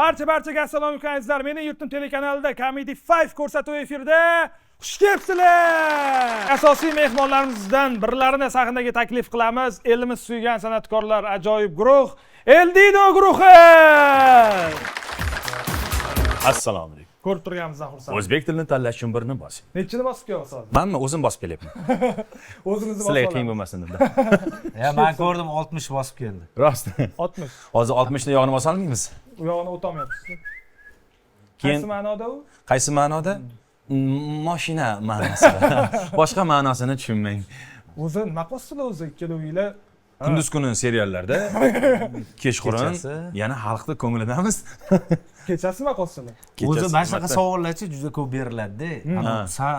Barcha-barchaga assalomu alaykum azizlar. Mening yurtim telekanalida Comedy 5 ko'rsatuvi efirda. Xush kelibsizlar. Asosiy mehmonlarimizdan birlarini sahnaga taklif qilamiz. Elimiz suygan san'atkorlar ajoyib guruh Eldido guruhi. Assalomu alaykum. Ko'rib turganimizdan xursand. O'zbek tilini tanlash uchun birni bosing. Nechini bosib kelyapsiz hozir? Manmi o'zim bosib kelyapman. O'zingizni bosib. Sizlarga qiyin bo'lmasin deb. Ya men ko'rdim 60 bosib keldi. Rost. 60. Hozir 60 ni yog'ini bosa olmaymiz. U yog'ini o'tolmayapsiz. Keyin Qaysi ma'noda u? Qaysi ma'noda? Mashina ma'nosida. Boshqa ma'nosini tushunmang. O'zi nima qilyapsizlar o'zi ikkalovinglar? Kunduz kuni seriallarda, kechqurun yana xalqni ko'nglidamiz. Kechasi nima qilyapsizlar? O'zi mana shunaqa savollarchi juda ko'p beriladi-da. San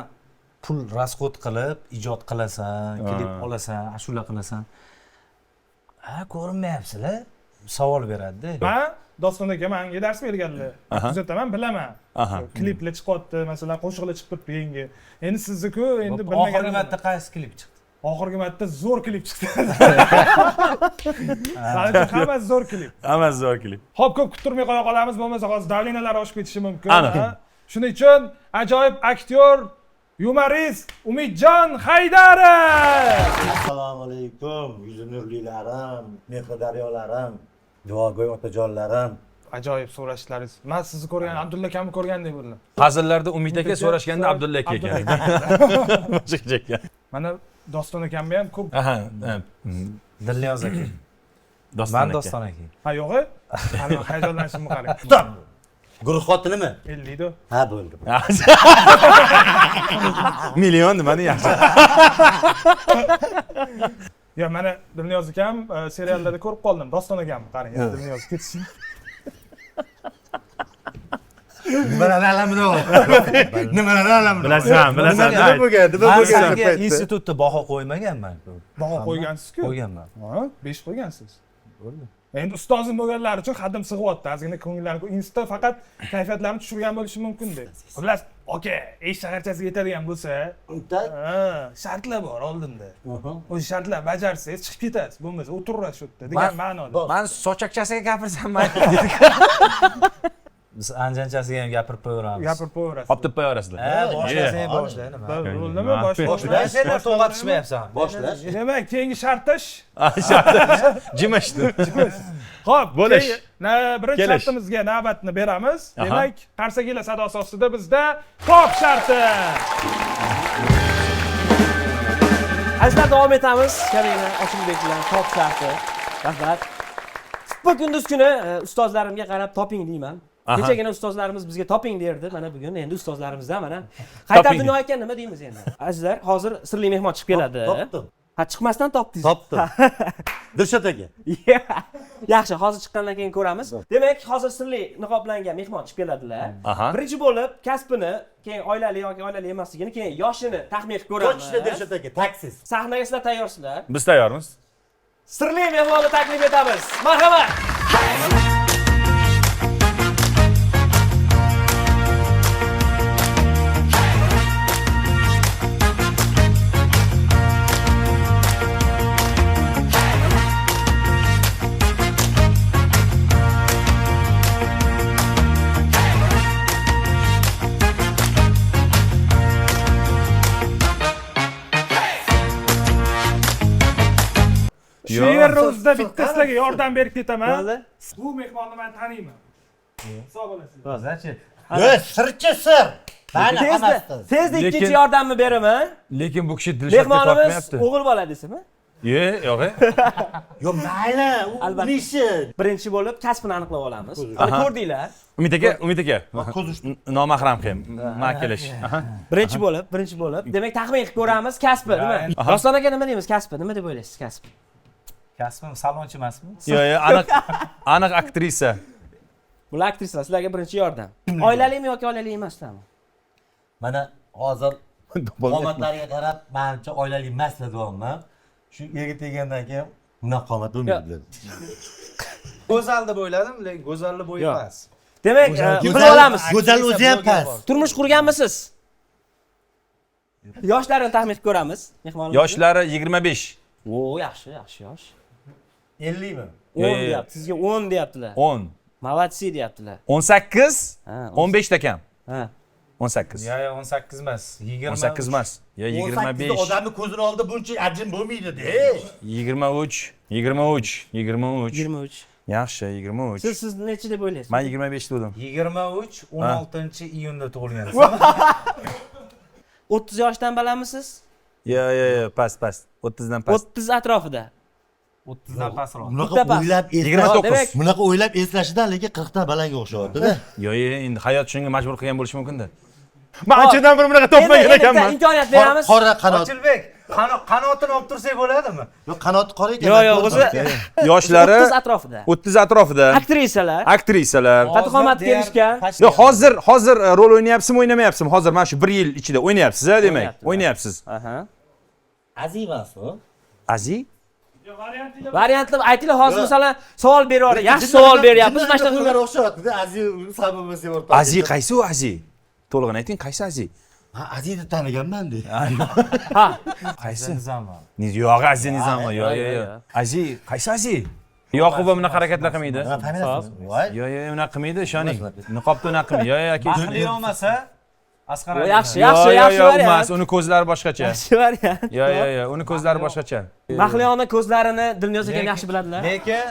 pul rasxod qilib ijod qilasan, klip olasan, ashula qilasan. Ha, ko'rinmayapsizlar. Savol beradi-da. Men Doston aka menga dars berganlar. Kuzataman, bilaman. Kliplar chiqyapti, masalan, qo'shiqlar chiqib turibdi yangi. Endi sizni-ku endi bilmagan. Oxirgi marta qaysi klip chiqdi? Oxirgi marta zo'r klip chiqdi. Hammasi zo'r klip. Hammasi zo'r klip. Xo'p, ko'p kuttirmay qo'ya qolamiz, bo'lmasa hozir davlinalar oshib ketishi mumkin. Shuning uchun ajoyib aktyor, yumorist Umidjon Haydarov. Assalomu alaykum, yuzi nurlilarim, mehri daryolarim, duogo'y otajonlarim. Ajoyib so'rashlaringiz. Men sizni ko'rgan Abdulla akamni ko'rgandek bo'ldim. Hazillarda Umid aka so'rashganda Abdulla aka ekan. Boshqacha ekan. Mana Doston akamni ham ko'p. Aha, Dilniyoz aka. Doston Men aka. Doston aka. Ha, yo'g'i? Ana hayajonlanishimni qarang. Stop. Guruh xotinimi? 50 Ha, bo'ldi. Million nimani yaxshi. Ya mana Dilniyoz akam seriallarda ko'rib qoldim. Doston akamni qarang, Dilniyoz ketishi. Nimalarni alamini ol. Nimalarni alamini. Bilasan, bilasan. Nima bo'lgan? Nima Men bo'lgan? sizga institutda baho qo'ymaganman. Baho qo'ygansiz-ku. Qo'yganman. Ha, 5 qo'ygansiz. Bo'ldi. Endi ustozim bo'lganlar uchun haddim sig'yapti. Ozgina ko'ngillarni insta faqat kayfiyatlarini tushirgan bo'lishi mumkin deb. Xullas, aka, ish shaharchasiga yetadigan bo'lsa, shartlar bor oldinda. O'sha shartlar bajarsangiz chiqib ketasiz, bo'lmasa o'tirasiz shu yerda degan ma'noda. Men sochakchasiga gapirsam mayli. Biz anjanchasiga ham gapirib qo'yaveramiz. Gapirib qo'yaverasiz. Hop deb qo'yaverasizlar. Ha, boshlasang boshla nima. Bo'ldimi? Boshlash. Senlar to'g'atishmayapsan. Boshlash. Demak, keyingi shartish. Jimishdi. Xo'p, Bo'lish. Birinchi shartimizga navbatni beramiz. Demak, qarsakiylar sadosi ostida bizda top sharti. Azizlar, davom etamiz. Kamina Ochilbek bilan top sharti. Rahmat. Bu kunduz kuni ustozlarimga qarab toping deyman. Kechagina ustozlarimiz bizga toping derdi. Mana bugun endi ustozlarimizdan mana qaytar dunyo ekan nima deymiz endi. Azizlar, hozir sirli mehmon chiqib keladi. Topdim. Ha, chiqmasdan topdingiz. Topdim. Dilshod aka. Yaxshi, hozir chiqqandan keyin ko'ramiz. Demak, hozir sirli niqoblangan mehmon chiqib keladilar. Birinchi bo'lib kasbini, keyin oilali yoki oilali emasligini, keyin yoshini taxmin qilib ko'ramiz. To'chni Dilshod aka, taksiz. Sahnaga sizlar tayyorsizlar? Biz tayyormiz. Sirli mehmonni taklif etamiz. Marhamat. Shu yerda o'zida bitta sizlarga yordam berib ketaman. Bu mehmonni men taniyman. Hisob olasizlar. Ro'zachi. Sirchi sir. Mana hammasi. Tezda ikkinchi yordamni beraman. Lekin bu kishi Dilshodga Mehmonimiz tortmayapti. o'g'il bola desimi? Yo'q. Yo'q, mayli, u ishi. Birinchi bo'lib kasbini aniqlab olamiz. Mana ko'rdinglar. Umid aka, Umid aka. Nomahram ham. Ma kelish. Birinchi bo'lib. Demak, taxmin qilib ko'ramiz kasbi nima? Doston aka nima deymiz kasbi? Nima deb o'ylaysiz kasb? Kasbim salonchi emasmi? Yo'q, aniq aktrisa. Bular aktrisalar, sizlarga birinchi yordam. Oilalimi yoki oilali emaslarmi? Mana hozir qomatlariga qarab, menimcha oilali emaslar deyapman. Shu erga tegandan keyin bunaqa qomat bo'lmaydi. Go'zal deb o'yladim, lekin go'zalni bo'yi past. Demak, bilib olamiz. Go'zal o'zi ham past. Turmush qurganmisiz? Yoshlarini taxmin qilib ko'ramiz. Mehmonimiz. Yoshlari 25. O, yaxshi, yaxshi yosh. 50 mi? 10 deyapti. Sizga 10 deyaptilar. 10. Молодцы deyaptilar. 18 Ha, 15 ta kam. Ha. 18. Yo, 18 emas. 20. 18 emas. Yo 25. Odamni ko'zini oldida buncha ajin bo'lmaydi-da. 23, 23, 23. 23. Yaxshi, 23. Siz necha deb o'ylaysiz? Men 25 dedim. 23 16-iyunda tug'ilgansiz. 30 yoshdan balandmisiz? Yo, yo, yo, past, past. 30 dan past. 30 atrofida. 30 dan pastroq. Bunaqa o'ylab 29. Bunaqa o'ylab eslashidan lekin 40 dan balanga o'xshayapti-da. Yo, yo, endi hayot shunga majbur qilgan bo'lishi mumkin-da. Men anchadan beri bunaqa topmagan ekanman. Imkoniyat beramiz. Qora qanot. Ochilbek, qanotini olib tursak bo'ladimi? Yo'q, qanoti qora ekan. Yo'q, yo'q, o'zi Yoshlari 30 atrofida. 30 atrofida. Aktrisalar. Aktrisalar. Qad qomat kelishgan. Yo'q, hozir rol o'ynayapsizmi, o'ynamayapsizmi? Hozir mana shu 1 yil ichida o'ynayapsiz, a demak. O'ynayapsiz. Aha. Aziz emas u. Aziz? Variantni aytinglar, hozir masalan savol beryapti. Yaxshi savol beryapmiz. Mana shunaqa o'xshayapti-da. Aziz sababini o'rtoq. Aziz qaysi u Aziz? To'lig'ini ayting, qaysi Aziz? Ha, Azizni taniganman-da. Ha. Qaysi? Nizamova. Yo'q, Aziz Nizamova. Yo'q, yo'q, yo'q. Aziz, qaysi Aziz? Yoquba bunaqa harakatlar qilmaydi. Yo'q, yo'q, unaqa qilmaydi, ishoning. Niqobda unaqa qilmaydi. Yo'q, yo'q, aka. Baxtli olmasa Asqar Ali. Yaxshi, yaxshi, yaxshi variant. Emas, uni ko'zlari boshqacha. Yaxshi variant. Yo'q, yo'q, yo'q, uni ko'zlari boshqacha. Mahliyoni ko'zlarini Dilnoz akam yaxshi biladilar. Lekin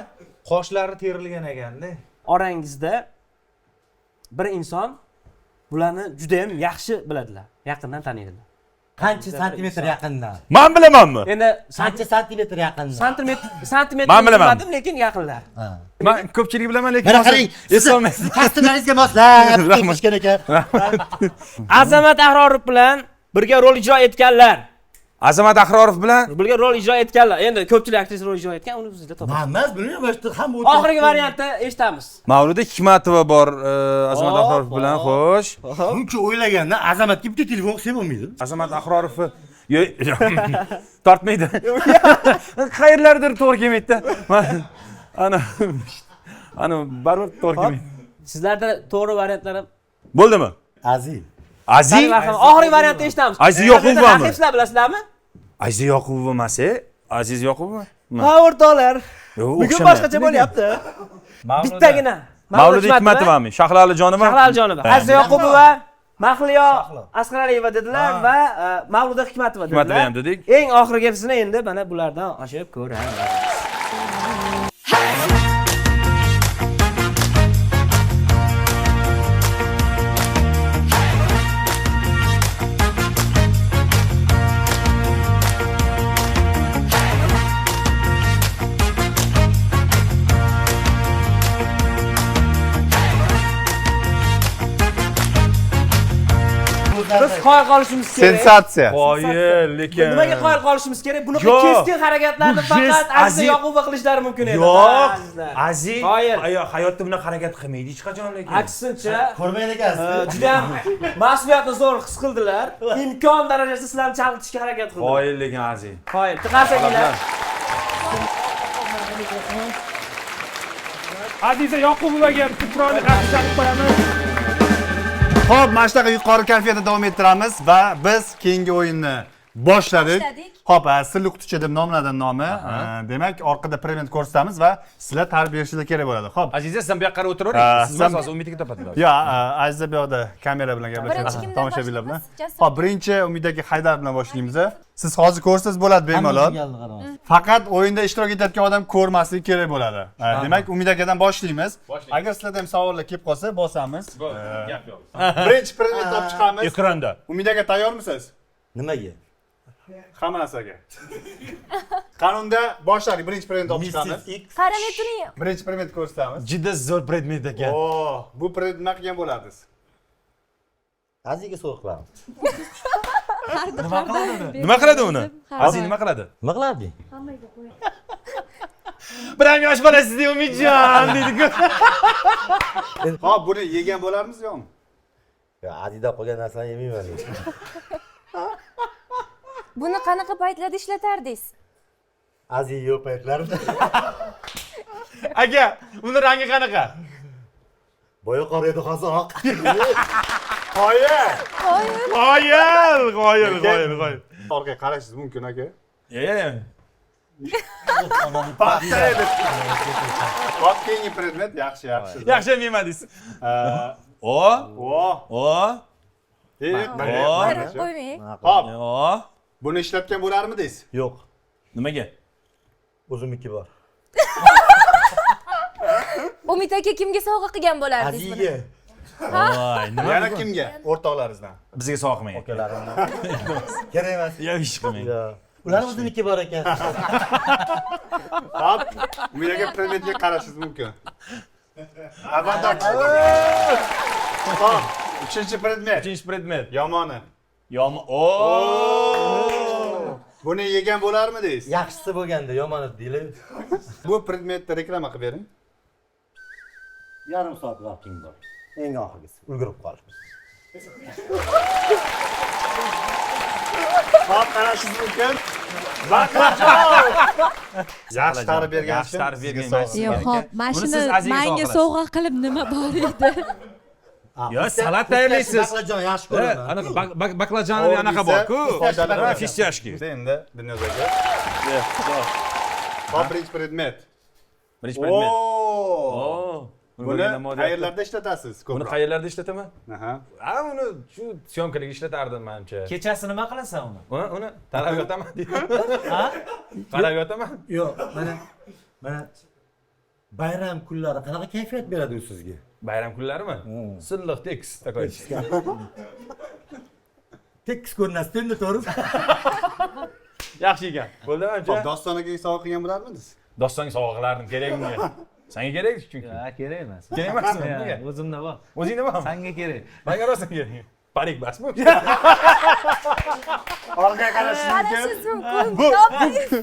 qoshlari terilgan ekanda. Orangizda bir inson bularni juda ham yaxshi biladilar, yaqindan taniydilar. Qancha santimetr yaqindan? Men bilamanmi? Endi qancha santimetr yaqindan? Santimetr Men bilaman. bilmadim, lekin yaqinlar. Men ko'pchilik bilaman, lekin mana qarang, eslolmayman. Kostyumlaringizga moslab ketishgan ekan. Azamat Ahrorov bilan birga rol ijro etganlar. Azamat Ahrorov bilan birga rol ijro etganlar. Endi ko'pchilik aktrisa rol ijro etgan, uni bizda topamiz. Men emas, bilmayman, shu hamma oxirgi variantda eshitamiz. Mavluda Hikmatova bor Azamat Ahrorov bilan, xo'sh. Buncha o'ylaganda Azamatga bitta telefon qilsa bo'lmaydi. Azamat Ahrorov tortmaydi. Qayerlardir to'g'ri kelmaydi-da. Ana ana baribir to'g'ri kelmaydi. Sizlarda to'g'ri variantlar ham bo'ldimi? Aziz. Aziz? Oxirgi variantda eshitamiz. Aziz Yoqubovmi? Raqibsizlar bilasizlarmi? Aziz Yoqubov emas, Aziz Yoqubovmi? Ha, o'rtoqlar. Bugun boshqacha bo'lyapti. Bittagina. Mavluda Hikmatovami? Shahlo Alijonova? Shahlo Alijonova. Aziz Yoqubova, Mahliyo Asqaraliyeva dedilar va Mavluda Hikmatova dedilar. Hikmatova ham dedik. Eng oxirgisini endi mana bulardan oshib ko'ramiz. Biz qoyil qolishimiz kerak. Sensatsiya. Qoyil, lekin nimaga qoyil qolishimiz kerak? Bunaqa keskin harakatlarni faqat Aziz Yoqubova qilishlari mumkin edi. Yo'q. Aziz hayotda bunaqa harakat qilmaydi hech qachon lekin. Aksincha, ko'rmagan ekansiz. Juda ham mas'uliyatni zo'r his qildilar. Imkon darajasida sizlarni chalg'itishga harakat qildilar. Qoyil lekin Aziz. Qoyil. Qarsaklar. Aziza Yoqubovaga chiroyli qarshi qo'yamiz. Xo'p, mana shunaqa yuqori kayfiyatda davom ettiramiz va biz keyingi o'yinni boshladik. Xo'p, sirli quticha deb nomlanadi nomi. Demak, orqada predmet ko'rsatamiz va sizlar tarif berishingiz kerak bo'ladi. Xo'p. Aziza, siz ham bu yoqqa qarab o'tiravering. Siz hozir Umid aka topadilar. Yo'q, Aziza bu yoqda kamera bilan gaplashadi. Tomoshabinlar bilan. Xo'p, birinchi Umid aka Haydar bilan boshlaymiz. Siz hozir ko'rsangiz bo'ladi bemalol. Faqat o'yinda ishtirok etayotgan odam ko'rmasligi kerak bo'ladi. Demak, Umid akadan boshlaymiz. Agar sizlarda ham savollar kelib qolsa, bosamiz. Gap yo'q. Birinchi predmet topib chiqamiz. Ekranda. Umid aka tayyormisiz? Nimaga? Hamma narsaga. Qanunda boshladik, birinchi predmet olib chiqamiz. Qaramay turing. Birinchi predmet ko'rsatamiz. Juda zo'r predmet ekan. O, bu predmet nima qilgan bo'lardingiz? Azizga so'roq qilamiz. Nima qiladi? Nima qiladi uni? Aziz nima qiladi? Nima qilardi? Hammaga qo'yadi. Bir ham yosh bolasiz Umidjon deydi-ku. Xo'p, buni yegan bo'larmiz yo'qmi? Yo, Azizda qolgan narsani yemayman. Buni qanaqa paytlarda ishlatardingiz? Aziz yo'q paytlarida. Aka, uni rangi qanaqa? Boya qora edi, hozir oq. Qoyil. Qoyil, qoyil, qoyil, qoyil. Orqaga qarashingiz mumkin aka. Yo'q, yo'q. Paxta edi. Hop, keyingi predmet yaxshi, yaxshi. Yaxshi ham yemadingiz. O, O, o, Qarab qo'ymang. Hop, o. buni ishlatgan bo'larmidingiz? Yo'q, Nimaga? o'zimniki bor. Umid aka kimga sovg'a qilgan bo'lardingiz buni? Aziga. Voy, nima? Yana kimga? O'rtoqlaringizdan. Bizga sovg'a qilmang. Akalarimni. Kerak emas. Yo, ish qilmang. Yo'q. Ular o'ziniki bor ekan. Hop, Umid aka predmetga qarashingiz mumkin. Albatta. Hop, uchinchi predmet. Uchinchi predmet. Yomoni. Yom o. Buni yegan bo'larmidingiz? Yaxshisi bo'lganda yomoni deylik. Bu predmetni reklama qilib bering. Yarim soat vaqting bor. Eng oxirgisi. Ulgurib qol. Hop, qarashingiz mumkin. Baqlajon! Yaxshi ta'rif bergan Yaxshi ta'rif bergan. Yo'q, hop, mana Buni shuni siz Aziga manga sovg'a sovg'a qilib nima bor edi? Yo, salat tayyorlaysiz. Baqlajon yaxshi ko'raman. Anaqa baklajanli anaqa bor-ku. Foydali. Fistяшки. Endi Dilnoz aka. Hop, birinchi predmet. Birinchi predmet. Oo. Buni Buni qayerlarda ishlatasiz Buni ko'proq? qayerlarda ishlataman? Aha. A, uni shu syomkalarga ishlatardim manimcha. Kechasi nima qilasan uni? Uni qarab yotaman deydi. Ha? Qarab yotaman. Yo'q, mana mana bayram kunlari qanaqa kayfiyat beradi u sizga? Bayram kunlarimi? Silliq tekis такой. Tekis ko'rinasiz endi, to'g'rimi? Yaxshi ekan. Bo'ldi Hop, manimcha. Doston akaga sovg'a qilgan bo'larmidingiz? Dostonga sovg'a qilardim, kerak unga. Senga kerak chunki. Ha, kerak emas. Kerak emasmi? Ha, Nega? O'zimda bor. O'zingda bormi? Sanga kerak. Menga rostdan kerak. Parik basmi? Orqaga qarashingiz mumkin. Qarashingiz mumkin.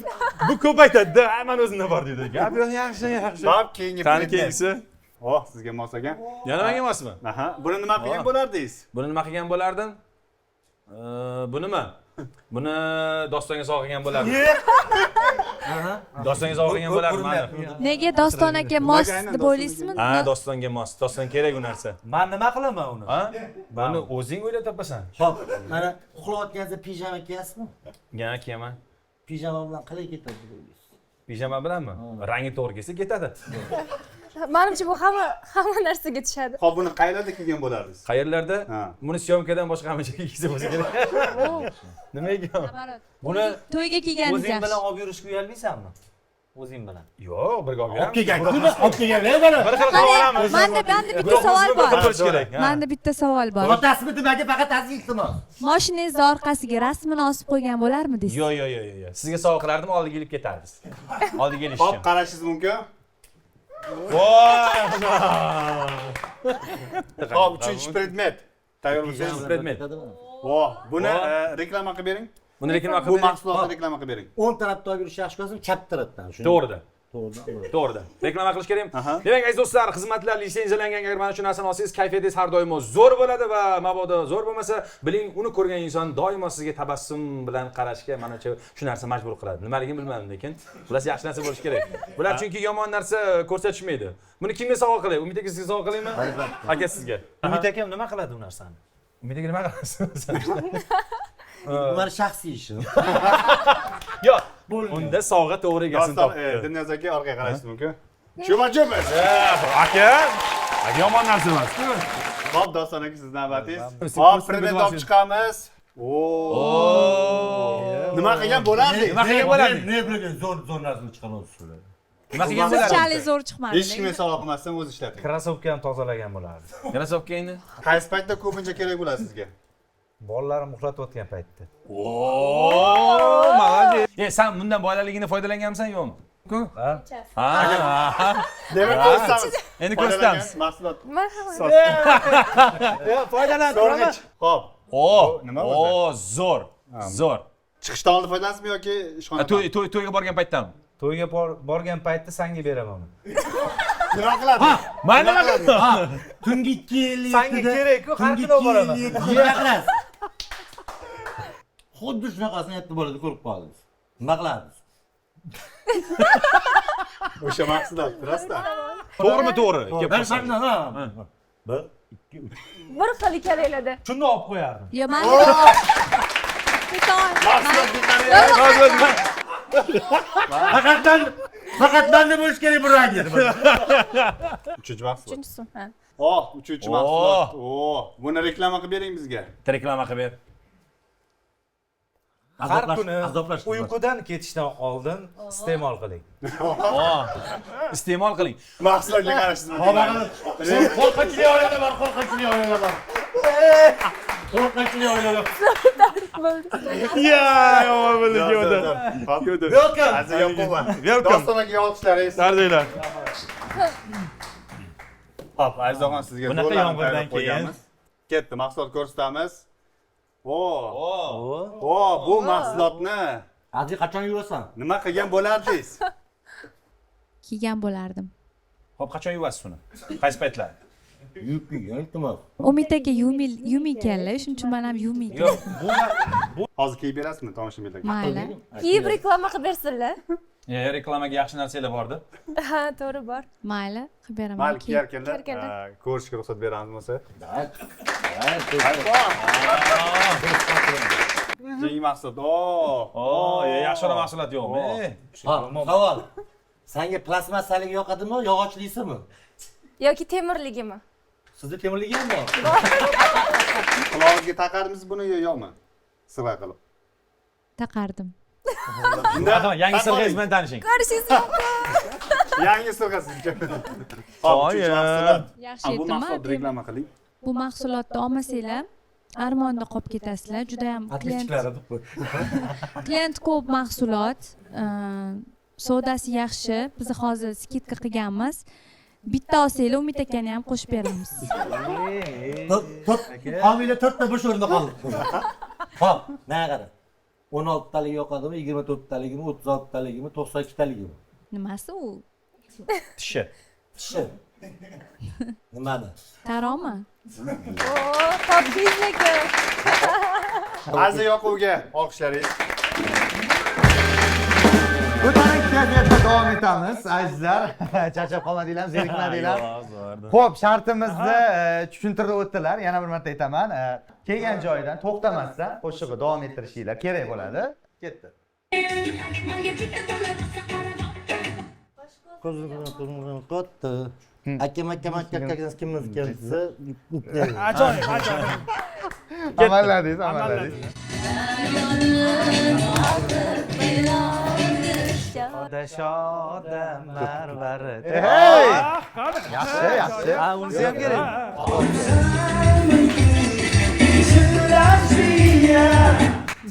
Bu bu ko'p aytadi-da, "A, mani o'zimda bor" deydi. Gap yo'q, yaxshi, yaxshi. Hop, keyingi Qani predmet. keyingisi? Oh, sizga mos ekan. Yana menga emasmi? Aha. Buni nima qilgan bo'lardingiz? Buni nima qilgan bo'lardim? Bunimi? Buni Dostonga sovg'a qilgan bo'lardim. Dostonga sovg'a qilgan bo'lardim. Mana. Nega Doston aka mos Nimaga aynan deb Doston o'ylaysizmi? Ha, Dostonga mos. Doston kerak u narsa. Men nima qilaman uni? Ha? Buni o'zing o'ylab topasan. Hop, mana uxlayotganingizda pijama kiyasizmi? Yana kiyaman. Pijama bilan qalay ketadi deb o'ylaysiz? Pijama bilanmi? Rangi to'g'ri kelsa ketadi. Manimcha bu hamma narsaga tushadi. Hop, buni qayerlarda kiygan bo'lardingiz? Qayerlarda? Ha. Buni syomkadan boshqa hamma joyga kiysa bo'lsa kerak. Nima ekan? Buni To'yga kiyganingiz o'zing yaxshi. bilan olib yurishga uyalmaysanmi? O'zing bilan. Yo'q, birga olib Olib yuramiz. kelgan, olib kelgan, mana. Bir xil qilib olamiz. Manda bitta Biroq savol o'zini bir xil bor. bo'lishi kerak. Ha. Manda bitta savol bor. Otasimi nimaga faqat aziz iltimos. Mashinangizni orqasiga rasmini osib qo'ygan bo'larmidingiz? Yo'q, yo'q, yo'q, yo'q. Sizga sovg'a qilardim, oldiga kelib ketardingiz. Oldiga kelish Hop, uchun. qarashingiz mumkin. Voy! Hop, uchinchi predmet. Tayyormisiz? Predmet. Voh, buni reklama qilib bering. Buni reklama Bu qilib bering. mahsulotni reklama qilib bering. O'ng tarafda olib yurish yaxshi ko'rasizmi, chap tarafdan? Shuni. To'g'rida. To'g'ridan. To'g'rida. Reklama qilish kerak. Aha. Demak, aziz do'stlar, xizmatlar litsenziyalangan agar mana shu narsani olsangiz, kayfiyatingiz har doimo zo'r bo'ladi va mabodo zo'r bo'lmasa, biling, uni ko'rgan inson doimo sizga tabassum bilan qarashga mana shu narsa majbur qiladi. Nimaligini bilmadim, lekin xullas yaxshi narsa bo'lishi kerak. Bular chunki yomon narsa ko'rsatishmaydi. Buni kimga sovg'a qilay? Umid aka sizga sovg'a qilaymi? Aka sizga. Umid akam nima qiladi u narsani? Umid aka nima qilasiz? Bu meni shaxsiy ishim. Yo'q. Unda sovg'a to'g'ri egasini Doston, topdi. Dilnoz aka orqaga qarashingiz mumkin. Chupa-chupa. Aka, aka yomon narsa emas-ku. Hop, Doston aka siz navbatingiz. Hop, predmet olib chiqamiz. Oo. Nima qilgan bo'lardingiz? Nima qilgan bo'lardingiz? Ne bilgan zo'r zo'r narsani chiqaryapsizlar. Nima qilgan bo'lardingiz? Sizchalik zo'r chiqmadi. Hech kimga sovg'a qilmasdan o'zi ishlating. Krossovka ham tozalagan bo'lardi. Krossovkangni? Qaysi paytda ko'pincha kerak bo'ladi sizga? Bolalarim uxlatayotgan paytda. Oo, молодец. E, sen bundan bolaligingda foydalanganmisan yo'qmi? Ha? Ha. Demak, ko'rsatamiz. Endi ko'rsatamiz. Mahsulot. Marhamat. Yo'q, foydalanib turaman. So'rg'ich. Hop. O, Nima o'zi? O, zo'r. Zo'r. Chiqishdan oldin foydalanasizmi yoki ishxonada? To'y to'y to'yga borgan paytdami? To'yga borgan paytda senga beraman uni. Nima qiladi? Mana nima qiladi? Tungi 2:57 Senga kerak-ku, har kuni olib boraman. Nima qilasiz? Xuddi shunaqasini bitta bolada ko'rib qoldingiz. Nima qilasiz? O'sha mahsulot, rostdan. To'g'rimi, to'g'ri? Bir ha. 1 2 3. Bir xil ikkalanglarda. Shuni olib qo'yardim. Yo, men Mahsulot bitadi. Faqat faqat menda bo'lishi kerak bu rangi. Uchinchi mahsulot. Uchinchisi. Ha. Oh, uchinchi mahsulot. Oh, buni reklama qilib bering bizga. Reklama qilib ber. Har kuni uyqudan ketishdan oldin iste'mol qiling. Iste'mol qiling. Mahsulotga qarashingiz mumkin. Qo'rqinchli oilalar bor, qo'rqinchli oilalar bor. Qo'rqinchli oilalar. Ya, yomon bo'ldi, yo'da. Welcome. Aziz Yoqubova. Welcome. Doston aka olqishlaringiz. Dardinglar. Hop, Aziz og'am sizga Bunaqa zo'rlarni yomg'irdan tayyorlab qo'yganmiz. Ketdi, mahsulot ko'rsatamiz. O, o, bu mahsulotni Aziz qachon yuvasan? nima qilgan bo'lardingiz? Kiygan bo'lardim. Xo'p, qachon yuvasiz uni? Qaysi paytlar? Yuvib kiygan, iltimos. Umid aka yuvmaykanlar, shuning uchun men ham yuvmayman. Yo'q, bu Hozir kiyib berasizmi tomoshabinlarga? Mayli. Kiyib reklama qilib bersinlar. Reklamaga yaxshi narsalar bordi. Ha, to'g'ri bor. Mayli, qilib beraman. Mayli, kiyib. kiyarkanlar, Kiyarkanlar. ko'rishga ruxsat beramiz bo'lsa. Keyingi mahsulot. O, Yaxshiroq mahsulot yo'qmi? Ha, savol. Senga plastmassaligi yoqadimi, yog'ochlisimi? Yoki temirligimi? Sizda temirligi ham bor. Qulog'ingizga taqarmiz buni yo yo'qmi? Sirg'a qilib. Taqardim. Rahmat, yangi sirg'angiz bilan tanishing. Ko'rishingiz mumkin. Yangi sirg'a sizga. Hop, uchinchi mahsulot. Yaxshi Ha, bu aytdimmi? mahsulotni reklama qiling. Bu mahsulotni olmasanglar armonda qolib ketasizlar. Juda ham Подписчиклari deb qo'y. klient ko'p mahsulot, savdosi yaxshi. Biz hozir skidka qilganmiz. Bitta olsanglar Umid akani ham qo'shib beramiz. Homiylar 4ta bo'sh o'rinda qoldi. Xo'p, menga qara. 16 taligi yoqadimi, 24 taligimi, 36 taligimi, 92 taligimi? Nimasi u? Tishi. Tishi. Nimani? Taromi? Oo, topdingiz lekin. Aziz Yoqubga olqishlaringiz. Ko'taring kayfiyatda davom etamiz azizlar. Charchab qolmadinglar, zerikmadinglar. Xo'p, shartimizni tushuntirib o'tdilar. Yana bir marta aytaman. Kelgan joyidan to'xtamasdan qo'shig'i davom ettirishinglar kerak bo'ladi. Ketdi. Ko'zini qo'tdi. Akam akam akam akam kimimiz kelsa. Ajoyib, ajoyib. Amalladingiz, amalladingiz. Shoda marvarid. Hey! Yaxshi, yaxshi. Ha, unisi ham kerak.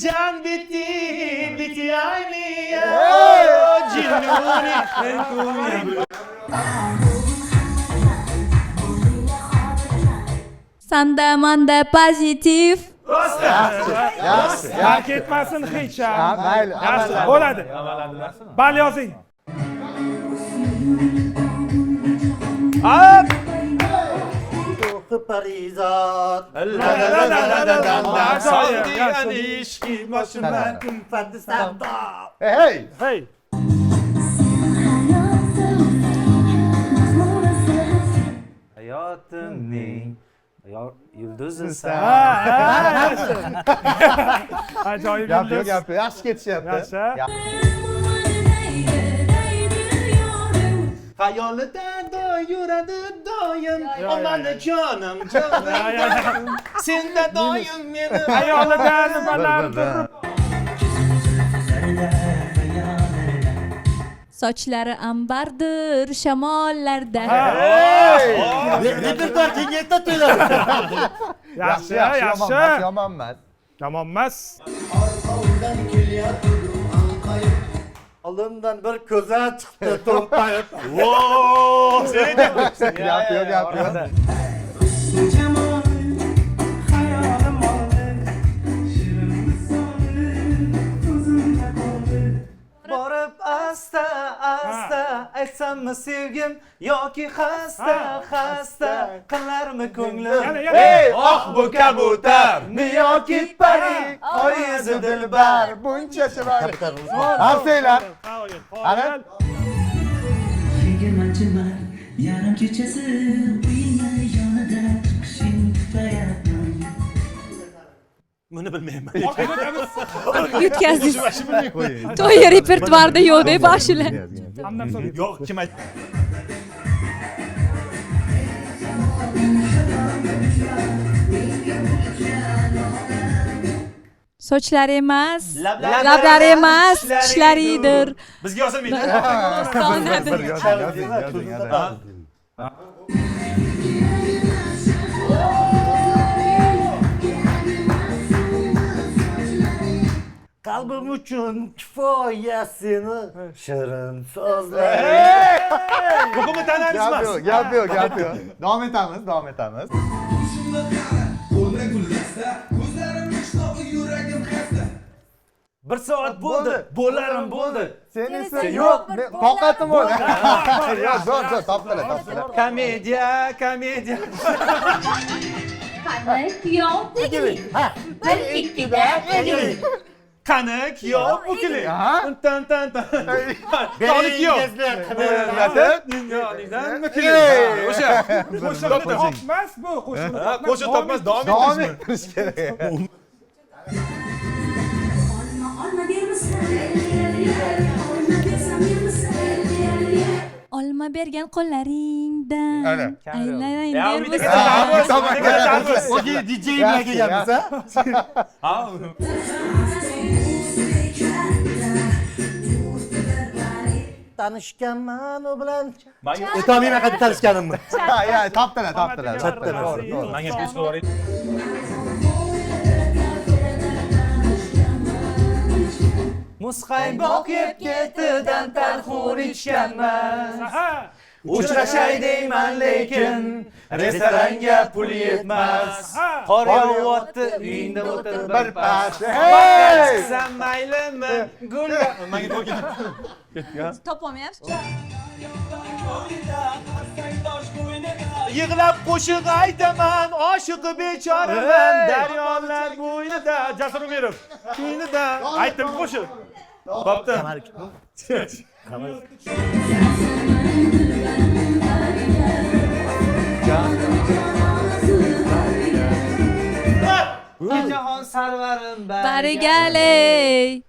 Can bitti, bitti ayniya. Cinuni, Sanda manda pozitiv. Yaxshi, Tark etmasin hech ham. Ha, mayli, Yaxshi, amalladingiz. bo'ladi. Bal yozing. To'qi parizod. Hey! Hey! Hayotimning yulduzisan. Ajoyib Gap yo'q, yulduz. gap yo'q. Yaxshi ketishyapti. Yaxshi. Xayolidan doim yuradi doim. Omani jonim, jonim. Senda doim meni. Xayolidan nimalardir. Sochlari ambardir shamollarda. Repertuar kengaytdi to'ylar. Yaxshi, Yaxshi, yaxshi, yomon yaxshi. emas, yomon emas. Yomon emas. Oldimdan bir ko'za chiqdi to'mpayib. Gap yo'q, gap yo'q. Borib asta asta aytsammi sevgim yoki xasta xasta qilarmi ko'nglim. Yana, yana. Hey, oh bu kabutar, yoki pari oy yuzi dilbar. Buncha chiroyli. Harsanglar. Qoyil, Ana. qoyil. 20 mart yarim kechasi uyingni yonida chiqishing kutayapman. Buni bilmayman. Yutkazdingiz. To'y repertuarida yo'q deb ashula. Yo'q, kim aytdi? Sochlari emas, lablari emas, tishlaridir. Bizga yozilmaydi. Qalbim uchun kifoya seni shirin so'zlaring. Buni tanamiz emas. Gap yo'q, gap yo'q. Davom etamiz, davom etamiz. Bir soat bo'ldi, bo'larim bo'ldi. Sen esa yo'q, toqatim bo'ldi. Yo'q, zo'r, zo'r, topdilar, topdilar. Komediya, komediya. Qani kuyov eglik. Bir ikkida eglik. Qani kuyov bukilik. Tan tan tan. Qani kuyov. O'sha. Qo'shiqni topmas bu, qo'shiqni topmas. Qo'shiq topmas, davom ettirish kerak. Olma bergan qo'llaringdan aylanay dermisan. Okey, DJ bilan kelganmiz, ha? Tanishganman u bilan. O'tolmayman qayerda tanishganimni. Ha, ya, topdilar, topdilar. To'g'ri, to'g'ri. Menga pes qo'ying. Muzqaymoq yeb ketidan tarxun ichganman. Uchrashay deyman lekin restoranga pul yetmas. Qor yog'yapti, uyingda o'tir bir pas. Chiqsam maylimi? Gul menga to'g'ri ketdi. Topolmayapsiz. Yig'lab qo'shiq aytaman, oshiqi bechoraman, daryolar bo'yida Jasur Umirov. Kiyinida aytdim qo'shiq. Topdim. Jahon sarvarim barigaley.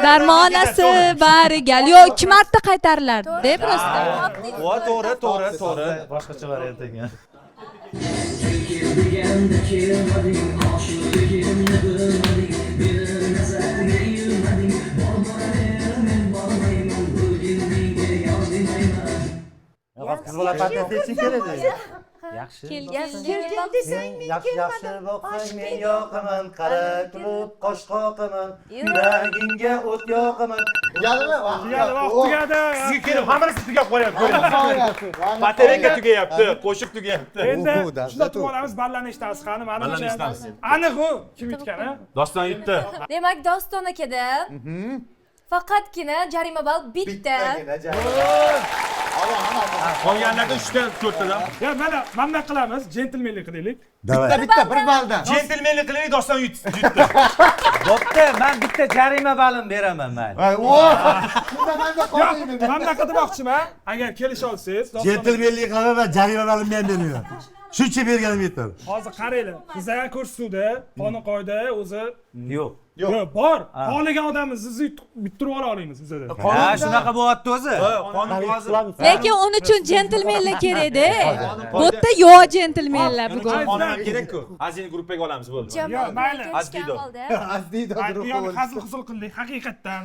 Darmonasi barigal. Yo'q, 2 marta qaytarilardi-da prosta. Va to'g'ri, to'g'ri, to'g'ri. Boshqacha variant ekan. Qiz bola patent eching kerak. Yaxshi. Kelgin desang men kelmadim. Yaxshi boqsang men yoqaman, qara kulib qosh qoqaman, yuragingga o't yoqaman. Tugadimi? Vaqt tugadi. Sizga kelib hammasi tugab qolyapti, ko'ring. Batareyka tugayapti, qo'shiq tugayapti. Endi shunda turib olamiz, ballarni eshitamiz, qani mana aniq u kim yutgani? Doston yutdi. Demak, Doston akada faqatgina jarima ball bitta. Qolganlarda 3 ta, 4 tadan. Ya mana mana qilamiz, jentelmenlik qilaylik. Bitta, bitta, bir balldan. Jentelmenlik qilaylik, Doston yutdi. Bo'pti, men bitta jarima ballim beraman mayli. Shunda menda qolmaydi. Men bunaqa demoqchiman, agar kelisha olsangiz, jentelmenlik qilaman va jarima ballimni ham bermayman. Shuncha berganim yetadi. Hozir qaranglar, bizlar ham ko'rsatuvda qonun qoida o'zi yo'q. Yo'q, bor. Xohlagan odamimizni bittirib ola olamiz bizada. Ha, shunaqa bo'lyapti o'zi. Qonun hozir. Lekin uning uchun jentelmenlar kerak-da. Bu yerda yo'q jentelmenlar bugun. Qonun ham kerak-ku. Azini gruppaga olamiz bo'ldi. Yo'q, mayli. Azdido. Azdido guruhi. Hazil huzul qildik, haqiqatdan.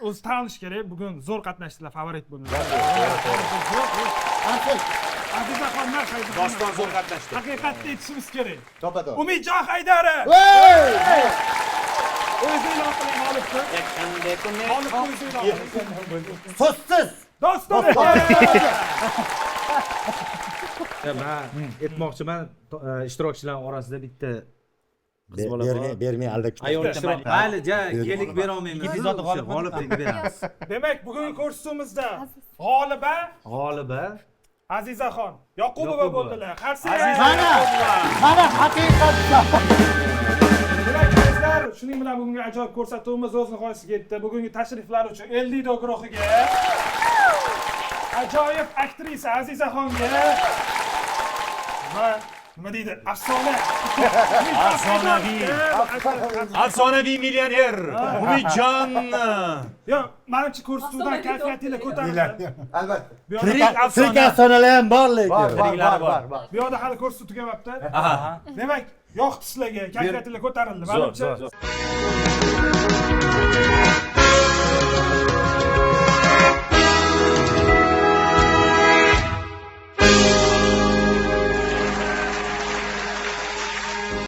O'zi tanilish kerak, bugun zo'r qatnashdilar, favorit bo'ldilar. Azizaxonlar Doston zo'r qatnashdi. Haqiqatni aytishimiz kerak. To'ppa-to'g'ri. Umidjon Haydarov. O'zi e'lon qiling g'olibni. G'olibni o'zi e'lon qiling. So'zsiz. Doston. Men aytmoqchiman, ishtirokchilar orasida bitta qiz bola bor. Bermay aldab ketdi. Ayol ishtirok. Mayli, ja, kelik bera olmaymiz. G'oliblik beramiz. Demak, bugungi ko'rsatuvimizda g'oliba Azizaxon Yoqubova bo'ldilar. Qarsak. Mana, mana haqiqatda. Demak, azizlar, shuning bilan bugungi ajoyib ko'rsatuvimiz o'z nihoyasiga yetdi. Bugungi tashriflar uchun Eldido guruhiga, ajoyib aktrisa Azizaxonga va Nima deydi? Afsona. Afsonaviy. Afsonaviy millioner Umidjon. Yo'q, manimcha ko'rsatuvdan kayfiyatinglar ko'tarildi. Albatta. Bu yoqda Tirik Tirik afsona. Afsonalar ham bor lekin. Bor, bor, bor, bor, bor. Bu yoqda hali ko'rsatuv tugamabdi. Demak, yoqdi sizlarga, kayfiyatinglar ko'tarildi. Zo'r, Manimcha zo'r, zo'r.